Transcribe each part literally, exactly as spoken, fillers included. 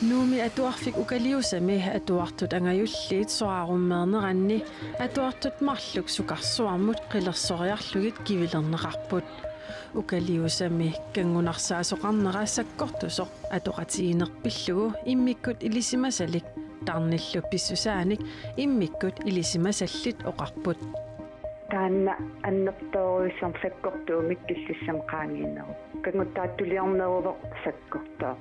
Nuummi Atuarfik Ukaliusami atuartut angajulliit soraarummeerneranni atuartut marluk sukarsuarmut qilersoriarlugit kivilerneqarput. Ukaliusami kanngunarsaasoqarnera sakkortusoq atoqatigiinneq pillugu immikkut ilisimasalik tarnillu pissusaanik immikkut ilisimasallit oqarput. Taanna annertoorujussuarmik sakkortuumik killissamik qaangiinneruvoq. Kannguttaatsuliorneruvoq sakkortooq.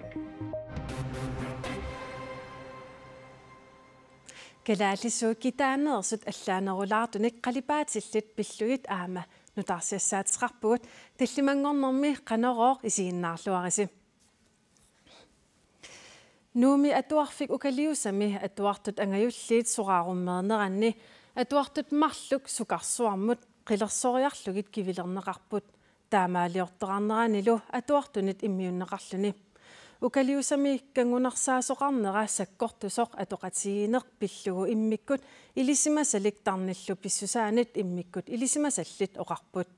Kalaallisut kitaaneersut allaanerulaartunik qalipaatillit pillugit aamma nutaarsiassaateqarpugut, tallimanngornermi Qanorooq isiginnaarluarisi. Nuummi Atuarfik Ukaliusami atuartut angajulliit soraarummeerneranni atuartut marluk sukarsuarmut qilersoriarlugit kivilerneqarput, taamaaliortoqarneranilu atuartunit immiunneqarluni. Ukaliusami kanngunarsaasoqarnera sakkortusoq atoqatigiinneq pillugu immikkut ilisimasalik tarnillu pissusaanit immikkut ilisimasallit oqarput.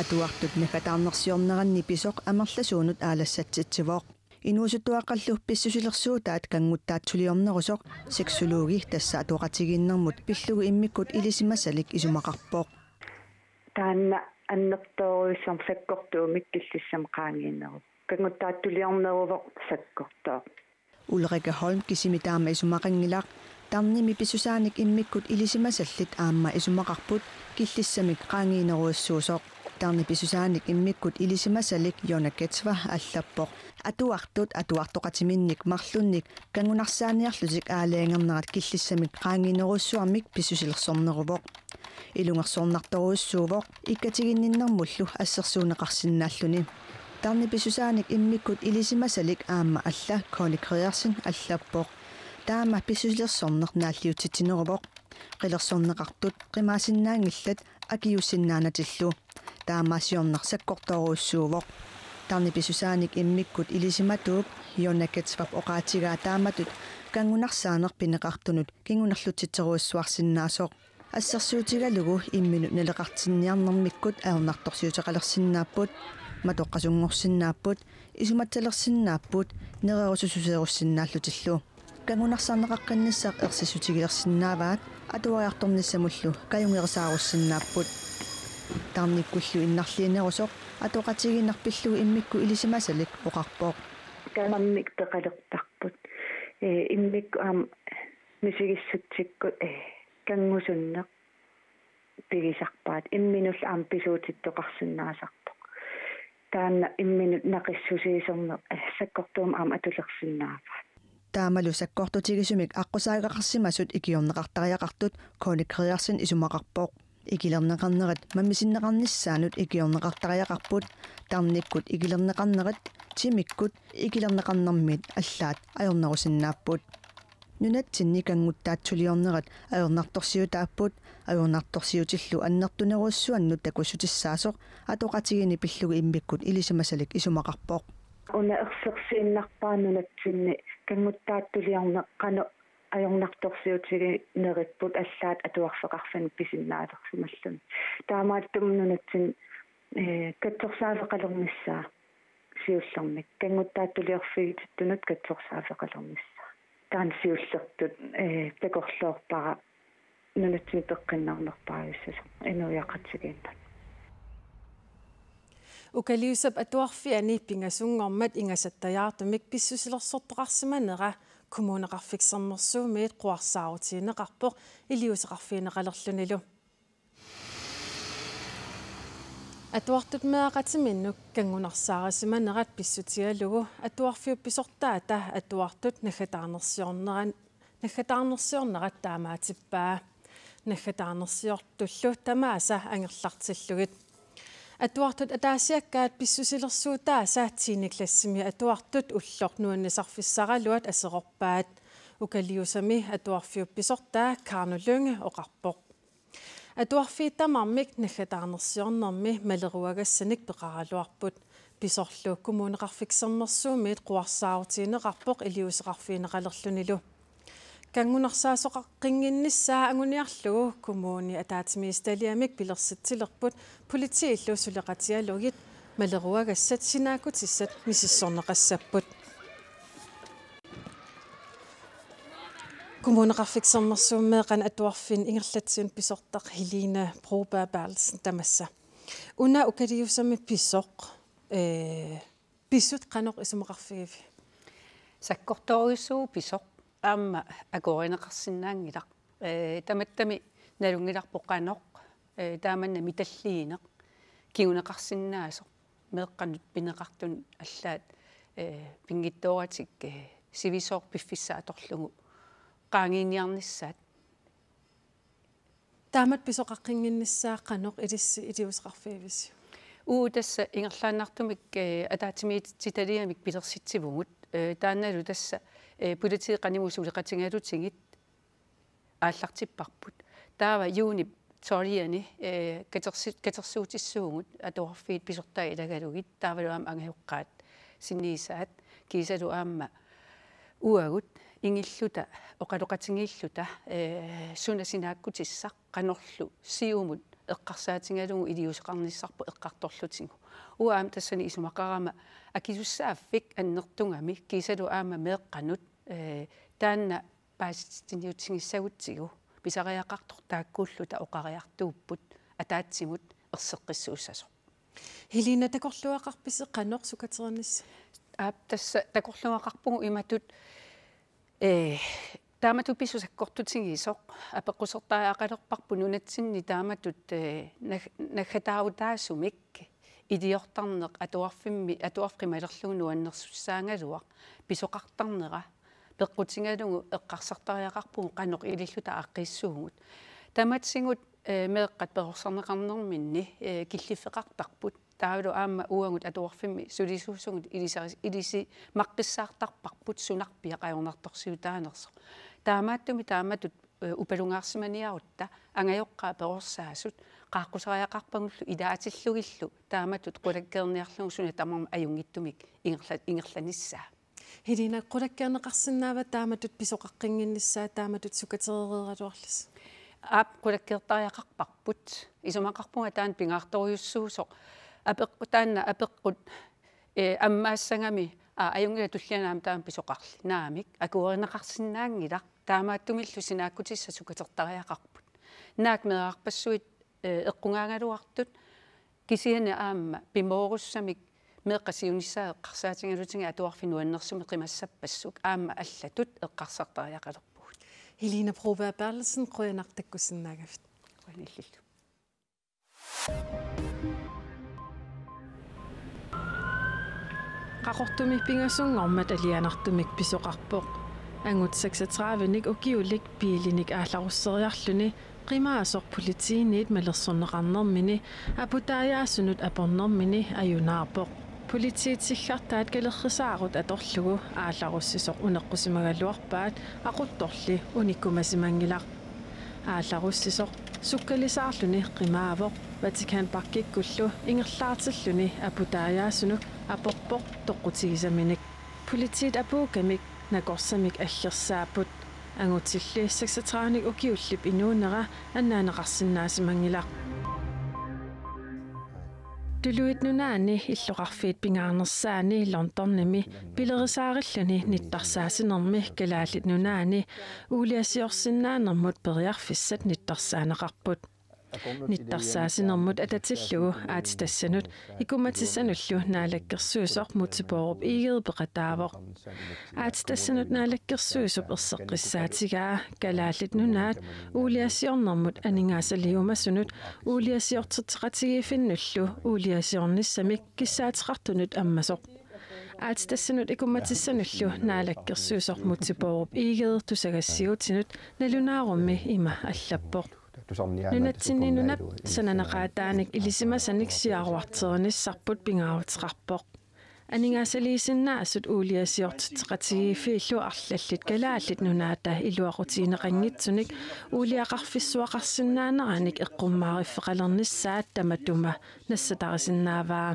Atuartut naggataarnersiorneranni pisoq amerlasuunut aalassatsitsivoq. Inuusuttuaqqallu pissusilersuutaat kannguttaatsuliornerusoq, sexologi, tassa atoqatigiinnermut pillugu immikkut ilisimasalik isumaqarpoq. Taanna annertoorujussuarmik sakkortuumik killissamik qaangiinneruvoq. Kannguttaatsuliorneruvoq sakkortooq. Ulrike Holm kisimi taama isumaqanngilaq. Tarnimi pissusaanik immikkut ilisimasallit aamma isumaqarput killissamik qaangiinnerujussuusoq. Tarnip pissusaanik immikkut ilisimasalik Jonna Getsva allappoq: Atuartut atuartoqatiminnik marlunnik kanngunarsaaniarlutik aalajangernerat killissamik qaangiinnerujussuarmik pissusilersorneruvoq. Ilungersornartorujussuuvoq ikkatiginninnermullu assersuunneqarsinnaalluni. Tarnip pissusaanik immikkut ilisimasalik aamma alla Connie Gregersen allappoq. Taama pissusilersorneq naalliutsitsineruvoq. Qilersorneqartut qimaasinnaanngillat akiuussinnaanatillu. Taamaasiorneq sakkortoorujussuuvoq. Tarnip pissusaanik immikkut ilisimatuup Jonna Getsvap oqaatigaa taamatut kanngunarsaaneq pineqartunut kingunerlutsitserujussuarsinnaasoq. Assersuutigalugu imminut naleqartinniarnermikkut ajornartorsiuteqalersinnaapput, matoqqasunngorsinnaapput, isumatsalersinnaapput, nererusussuseerussinnaallutillu. Kanngunarsarneqaqqinnissaq ersissutigilersinnaavaat, atuariartornissamullu kajungerisaarussinnaapput. Tarnikkullu innarliinerusoq atoqatigiinneq pillugu immikkut ilisimasalik oqarpoq. Tamarmik peqalertarput. Ee, immikkut aamma misigissutsikkut, ee, kanngusunneq pigisarpaat, imminullu aamma pisuutittoqarsinnaasarpoq. Taanna imminut naqissusiisorneq, eh, sakkortuumik aamma atulersinnaavaat. Taamalu sakkortutigisumik aqqusaagaqarsimasut ikiorneqartariaqartut Connie Gregersen isumaqarpoq. Ikilerneqarnerit mammisinneqarnissaannut ikiorneqartariaqarput, tarnikkut ikilerneqarnerit timikkut ikilerneqarnermiit allaat ajornerusinnaapput. Nunatsinni kannguttaatsuliornerat ajornartorsiutaapput, ajornartorsiutillu annertunerujussuannut takussutissaasoq atoqatigiinneq pillugu immikkut ilisimasalik isumaqarpoq. Una ersersiinnarpara nunatsinni kannguttaatsuliorneq qanoq ajornartorsiutigineripput allaat atuarfeqarfinnut pisinnaalersimalluni. Taamaattumik nunatsinni, eh, katsorsaaffeqalernissaa siullermik. Kannguttaatsuliorfigitittunut katsorsaaffeqalernissaa. Taanna siullertut, eh, takorloorpara nunatsinni peqqinnarnerpaajussasoq inuiaqatigiinnut. Ukaliusap atuarfiani pingasunngormat ingasattajaartumik pissusilersortoqarsimanera Kommuneqarfik Sermersuumiit quersaarutigineqarpoq iliuuseqarfigineqalerlunilu. Atuartut meeraqatiminnut kanngunarsaarisimanerat pissutigalugu atuarfiup pisortaata atuartut naggataarnersiorneran-, naggataarnersiornerat taamaatippaa. Naggataarnersiortullu tamaasa angerlartillugit. Atuartut ataasiakkaat pissusilersuutaasa tiende klassimi atuartut ulloq nuannisarfissaraluat aserorpaat. Ukaliusami atuarfiup pisortaa Karno Lynge oqarpoq. Atuarfiit tamarmik naggataarnersiornermi maleruagassanik peqaraluarput. Pisorlu Kommuneqarfik Sermersuumiit quersaarutigineqarpoq iliuuseqarfigineqalerlunilu. Kanngunarsaasoqaqqinnissaa anguniarlugu kommuni ataatsimiititaliamik pilersitsilerput politiillu suleqatigalugit maleruagassat sinaakkutissat misissorneqassapput. Kommuneqarfik Sermersuup meeqqanik atuarfinni ingerlatsisunut pisortaq Helena Broberg Berthelsen tamassa. Una ukaliusami pisoq, ee, pisut qanoq isumaqarfigiviuk? Sakkortoorujussuuvoq pisoq, aamma akuerineqarsinnaanngilaq. Ee, tamattami nalunngilarput qanoq, ee, taamanna mitalliineq, kinguneqarsinnaasoq, meeqqanut pineqartunut allaat, ee, pinngitsooratik, ee, sivisooq piffissaq atorlugu qaangiiniarnissaat. Taamatut pisoqaqqinnginnissaa qanoq ilissi iliuuseqarfigivisiuk? Uu, tassa ingerlaannartumik, ee, ataatsimiititaliamik pilersitsivugut. Ee, taannalu tassa, ee, politiit qanimut suleqatigalugit aallartipparput. Taava juunip tolvianni, ee, katersi-, katersuutissuugut atuarfiit pisortaat ilagalugit, taavalu aamma angajoqqaat sinniisaat, kiisalu aamma uagut ingilluta oqaloqatigiilluta, ee, suna sinaakkutissaq qanorlu siumut eqqarsaatigalugu iliuuseqarnissarput eqqartorlutigu. Uanga aamma tassani isumaqarama akisussaaffik annertugami, kiisalu aamma meeqqanut, ee, taanna paasititsiniutigissagutsigu pisariaqartoq taakkuulluta oqariartuupput ataatsimut erseqqissuussasoq. Helena, takorluugaqarpisi qanoq sukaterinissaa? Aap, tassa takorluugaqarpugut imatut, ee, taamatut pisut sakkortutigisoq apeqqusertariaqalerparput nunatsinni taamatut, ee, nag-, naggataarutaasumik iliortarneq atuarfimmi, atuarfik qimalerlugu nuannersussaagaluaq pisoqartarnera peqqutigalugu eqqarsartariaqarpugut qanoq ililluta aaqqiissuugut. Tamatigut, ee, meeqqat perorsarneqarnerminni, ee, killiffeqartarput. Taavalu aamma uagut atuarfimmi sulisuusugut ilisari-, ilisimaqqissaartarparput sunarpiaq ajornartorsiutaanersoq. Taamaattumik taamatut, ee, upalungaarsimaniarutta angajoqqaat perorsaasut qaaqqusariaqarpagullu ilaatillugillu taamatut qulakkeerniarlugu suna tamarmi ajunngitsumik ingerla-, ingerlanissaa. Helena, qulakkeerneqarsinnaava taamatut pisoqaqqinnginnissaa taamatut sukatereeraluarlusi? Aap, qulakkeertariaqarparput. Isumaqarpunga taanna pingaartorujussuusoq. Apeqqut taanna apeqqut, ee, ammaassagami, aa, ajunngilaq tulliani aamma taama pisoqarli. Naamik, akuerineqarsinnaanngilaq. Taamaattumillu sinaakkutissat sukatertariaqarput. Naak meerarpassuit, ee, eqqugaagaluartut, kisianni aamma pimoorussamik meeqqat siunissaat eqqarsaatigalugit atuarfik nuannersumik qimassappassuk aamma allatut eqqarsartariaqalerpugut. Helena Broberg Berthelsen, qujanaq takkussinnaagavit. Qujanaq illillu. Qaqortumi pingasunngormat alianartumik pisoqarpoq. Angut seksogtredivenik ukiulik biilinik aallarusseriarluni qimaasoq politiinit malersorneqarnermini aputaajaasunut apornermini ajunaarpoq. Politiit siggartaat kalerrisaarut atorlugu aallarussisoq uneqqusimagaluarpaat aquttorli unikkumasimanngilaq. Aallarussisoq sukkalisaarluni qimaavoq Vatikan Parkikkullu ingerlaartilluni aputaajaasunut aporpoq toqqutigisaminik. Politiit apuukkamik nakorsamik aggersaapput. Angutilli seksogtredivenik ukiullip inuunera annaanneqarsinnaasimanngilaq. Tuluit Nunaanni illoqarfiit pingaarnersaanni Londonimi pilerisaarilluni nittarsaasinermi Kalaallit Nunaanni uuliasiorsinnaanermut periarfissat nittarsaaneqarput. Nittarsaasinermut atatillugu aatsitassanut ikummatissanullu naalakkersuisoq Múte Bourup Egede peqataavoq. Aatsitassanut naalakkersuisup erseqqissaatigaa Kalaallit Nunaat uuliasiornermut aningaasaliumasunut uuliasiortitseqatigiiffinnullu uuliasiornissamik kissaateqartunut ammasoq. Aatsitassanut ikummatissanullu naalakkersuisoq Múte Bourup Egede tusagassiuutinut nalunaarummi ima allappoq: Nunatsinni nunap sananaqaataanik ilisimasanik siaruarterinissarput pingaaruteqarpoq. Aningaasaliisinnaasut uuliasiortitseqatigiiffiillu arlallit Kalaallit Nunaata iluaqutigineqanngitsunik uuliaqarfissuaqarsinnaaneranik eqqummaariffeqalernissaat tamatuma nassatarisinnaavaa.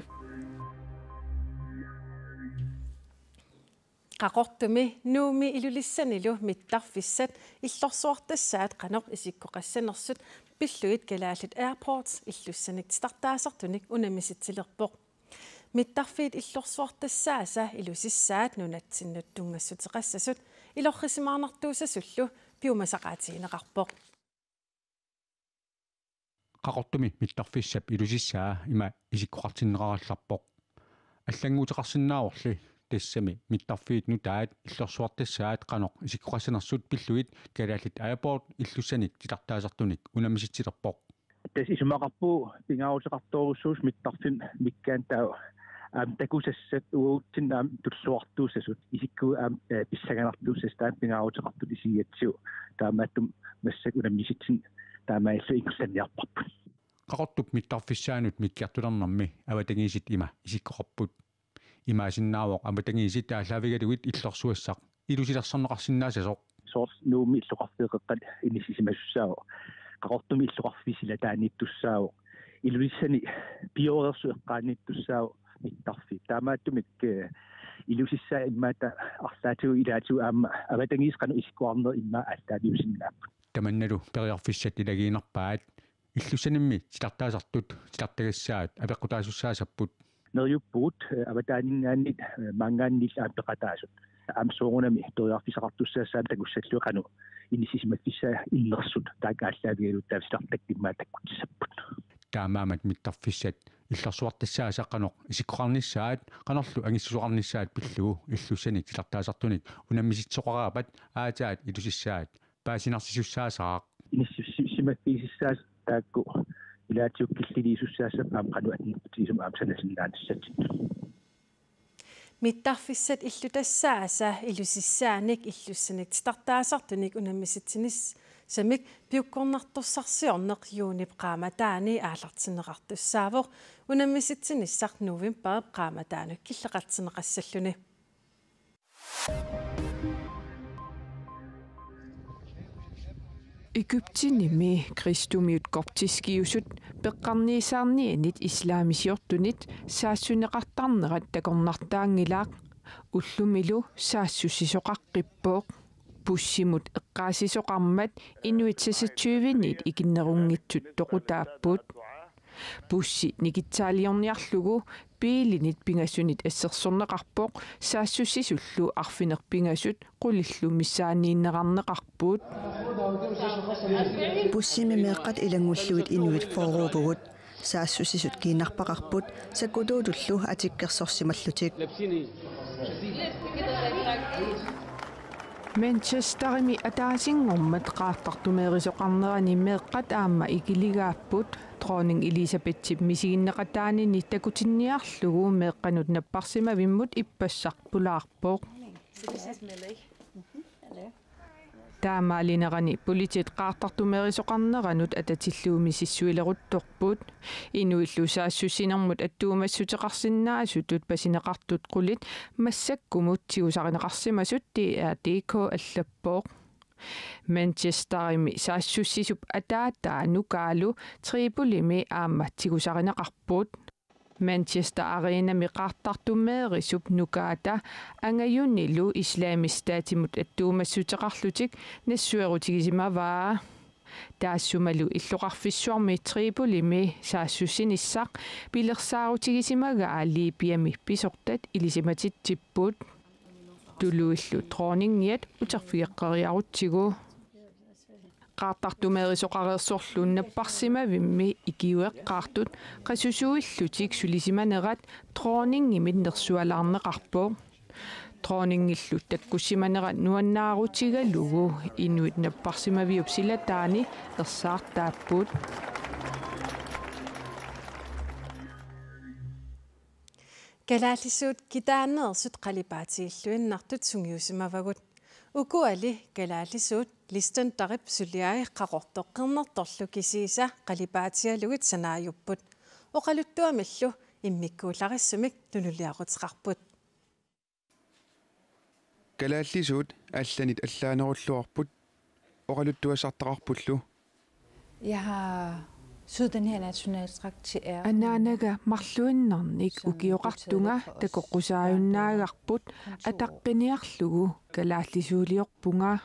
Qaqortumi Nuummi Ilulissanilu mittarfissat illorsuartassaat qanoq isikkoqassanersut pillugit Kalaallit Airports Ilulissani titartaasartunik unammisitsiliorpoq. Mittarfiit illorsuartassaasa ilusissaat nunatsinnut tunngassuteqassasut ilorrisimaarnartuussasullu piumasaqaatigineqarpoq. Qaqortumi mittarfissap ilusissaa ima isikkoqartinneqarallarpoq. Allannguuteqarsinnaavorli tassami mittarfiit nutaat illorsuartassaat qanoq isikkoqassanersut pillugit Kalaallit Airport Illussanik titartaasartunik unammisitsilerpoq. Tassa isumaqarpugut pingaaruteqartorujussuusut mittarfimmikkaanni taava aamma takusassat uagutsinnut aamma tulluartuussasut isikkugut aamma, eh, pissanganartuussasut taanna pingaaruteqartut isigigatsigu taamaattumik massakkut unammisitsineq taamaalillugu ingerlanniarparput. Qaqortup mittarfissaanut mikkiartulernermi avatangiisit ima isikkoqarput. Imaasinnaavoq avatangiisit aallaavigalugit illorsuassaq ilusilersorneqarsinnaassasoq. Soorlu Nuummi illoqarfeeqqat inissisimasussaavoq. Qaqortumi illoqarfik silataaniittussaavoq. Ilulissani pioreersut eqqaaniittussaavoq mittarfiit. Taamaattumik, eh, ilusissaat immaqa arlaatigut ilaatigut aamma avatangiisit qanoq isikkoqarnerat immaqa aallaaviusinnaapput. Tamannalu periarfissat ilagiinnarpaat. Illussanimmi titartaasartut titartagassaat apeqqutaasussaassapput. Neriuppugut, eh, avataaninngaanniit, eh, maanngaanniillu aamma peqataasut. Aamma soorunami periarfissaqartussaassaanik takussallugit qanoq inissisimaffissaa innersut taakku aallaavigalugit taava titartakkut immaqa takkutissapput. Taamaammat mittarfissat illorsuartassaasa qanoq isikkoqarnissaat qanorlu angissusoqarnissaat pillugu Illussanik titartaasartunik unammisitsisoqaraapput aatsaat ilusissaat paasinarsisussaassaaq. Inississi-, simaffigisassaasut taakku ilaatigut killiliisussaassappat aamma qanoq atinikkutigisumik aamma sanasinnaanissatsinnik. Mittarfissat illutassaasa ilusissaanik Illussanik titartaasartunik unammisitsinissamik piukkunnartussarsiorneq juunip qaammataani aallartinneqartussaavoq, unammisitsinissaq novembarip qaammataanut killeqartinneqassalluni. Egyptenimi kristumiut koptiskiusut peqqarniisaarnianit islamisiortunit saassunneqartarnerat takornartaanngilaq. Ullumilu saassussisoqaqqippoq. Bussimut eqqaasisoqarmat inuit seksogtyveniit ikinnerunngitsut toqutaapput. Bussi nikitsaaliorniarlugu biilinit pingasunit assersorneqarpoq, saassussisullu arfineq-pingasut qulillu missaanniinneqarneqarput. Bussimi meeqqat ilanngullugit inuit fyrreuvugut. Saassussisut kiinnarpaqarput sakkutuutullu atikkersorsimallutik. Manchesterimi ataasinngormat qaartartumeerisoqarnerani meeqqat aamma ikiligaapput. Dronning Elizabethip misiginneqataanini takutinniarlugu meeqqanut napparsimavimmut ippassaq pulaarpoq. Taamaalinerani politiit qaartartumeerisoqarneranut atatillugu misissuileruttorput. Inuillu saassussinermut attuumassuteqarsinnaasutut pasineqartut qulit massakkumut tigusarineqarsimasut D R D K allappoq. Manchesterimi saassussisup ataataa nukaalu Tripolimi aamma tigusarineqarput. Manchester Arenami qaartartumeerisup nukaata angajunilu Islamisk Statimut attuumassuteqarlutik nassuerutigisimavaa. Taassumalu illoqarfissuarmi Tripolimi saassussinissaq pilersaarutigisimagaat Libyami pisortat ilisimatitsipput. Tuluillu dronningiat uterfigeqqeriarutsigu. Qaartartumeerisoqareersorlu napparsimavimmi ikiueqqaartut qasusuillutik sulisimanerat dronningimit nersualaarneqarpoq. Dronningillu takkussimanerat nuannaarutigalugu inuit napparsimaviup silataani ersaartaapput. Kalaallisuut kitaaneersut qalipaatigilluinnartut sungiusimavagut. Ukuali kalaallisuut Listenderip suliai Qaqortoq Qernertorlu kisiisa qalipaatigalugit sanaajupput. Oqaluttuamillu immikkuullarissumik tunuliaquteqarput. Kalaallisuut allanit allaanerulluarput. Oqaluttuassartaqarpullu. Jeg har syet den her nationaldragt til ære. Anaanaga marluinnarnik ukioqartunga takoqqusaajunnaarparput, ataqqiniarlugu kalaallisuuliorpunga.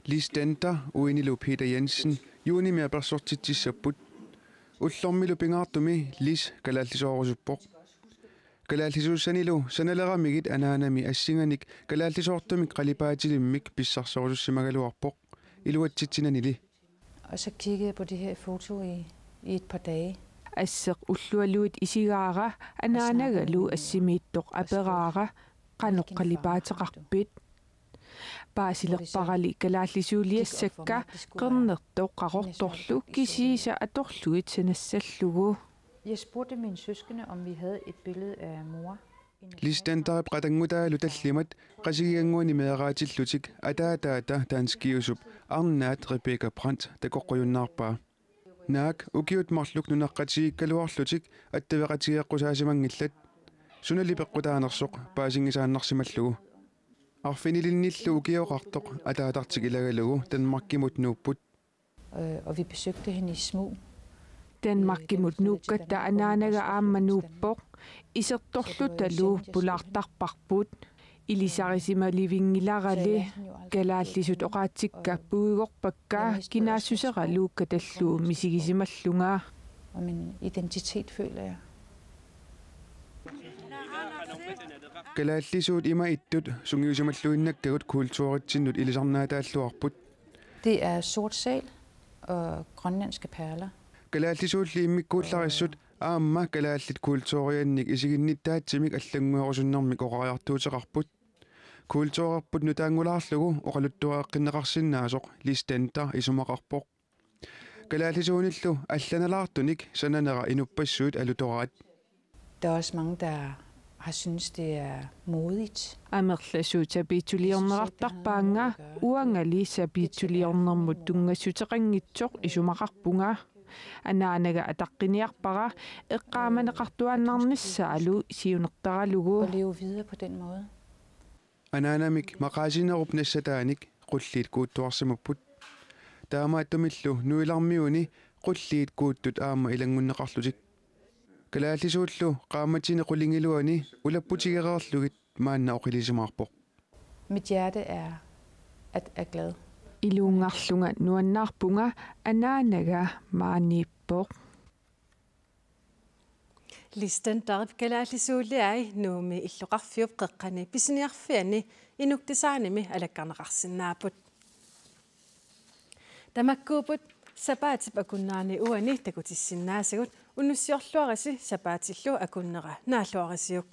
Listender uinilu Peter Jensen juunimi apersortitsissapput. Ullormilu pingaartumi Lis kalaallisoorusuppoq. Kalaallisuussanilu sanaleramigit anaanami assinganik kalaallisoortumik qalipaatilimmik pissarserusussimagaluarpoq. iluatsitsinanili. Og så kiggede jeg på det her foto i, i et par dage. Asseq ullualuit isigaara anaanagalu assimiittoq aperaara: Qanoq qalipaateqarpit? Paasilerparali kalaallisuuliassakka qernertoq qaqortorlu kisiisa atorlugit sanassallugu. Jeg spurgte mine søskende, om vi havde et billede af mor. Listanderip qatanngutaalu tallimat Qasigiannguani meeraatillutik ataataata danskiusup arnaat Rebekka Brandt takoqqujunnaarpaa. Naak ukiut marluk nunaqqatigiikkaluarlutik attaveqatigeeqqusaasimanngilat, sunali peqqutaanersoq paasinngisaannarsimallugu. Arfinilinnillu ukioqartoq ataatartik ilagalugu Danmarkimut nuupput. Øh, og vi besøgte hende i smug. Danmarkimut nuukkatta anaanaga aamma nuuppoq. Isertorlutalu pulaartarparput. Ilisarisimalivinngilarali kalaallisut oqaatsikka puigorpakka kinaassuseralu katallugu misigisimallunga. Og min identitet, føler jeg. Kalaallisuut ima ittut sungiusimalluinnakkagut kulturitsinnut ilisarnaataalluarput. Det er sort sal og grønlandske perler. Kalaallisuulli immikkuullarissut aamma kalaallit kulturiannik isiginnittaatsimik allannguerusunnermik oqariartuuteqarput. Kulturerput nutaanngulaarlugu oqaluttuaqqinneqarsinnaasoq Listander isumaqarpoq. Kalaallisuunillu allanalaartunik sananera inuppassuit alutoraat. Der er også mange, der har syntes, det er modigt. Amerlasuut sapiitsuliornerartarpaannga, uangali sapiitsuliornermut tunngassuteqanngitsoq isumaqarpunga. Anaanaga ataqqiniarpara eqqaamaneqartuaannarnissaalu siunertaralugu. At leve videre på den måde. Anaanamik maqaasinerup nassataanik qulliit kuuttuarsimapput. Taamaattumillu nuilarmiuni qulliit kuuttut aamma ilanngunneqarlutik. Kalaallisuullu qaammatini qulingiluani ulapputigereerlugit maanna oqilisimaarpoq. Mit hjerte er, at er glad. Iluunngarlunga nuannaarpunga, anaanaga maaniippoq. Listanderip kalaallisuuliai Nuummi illoqarfiup qeqqani pisiniarfianni Inuk Designimi alakkarneqarsinnaapput. Tamakkuupput sapaatip akunnerani uani takutissinnaasagut. Unnussiorluarisi sapaatillu akunnera naalluarisiuk.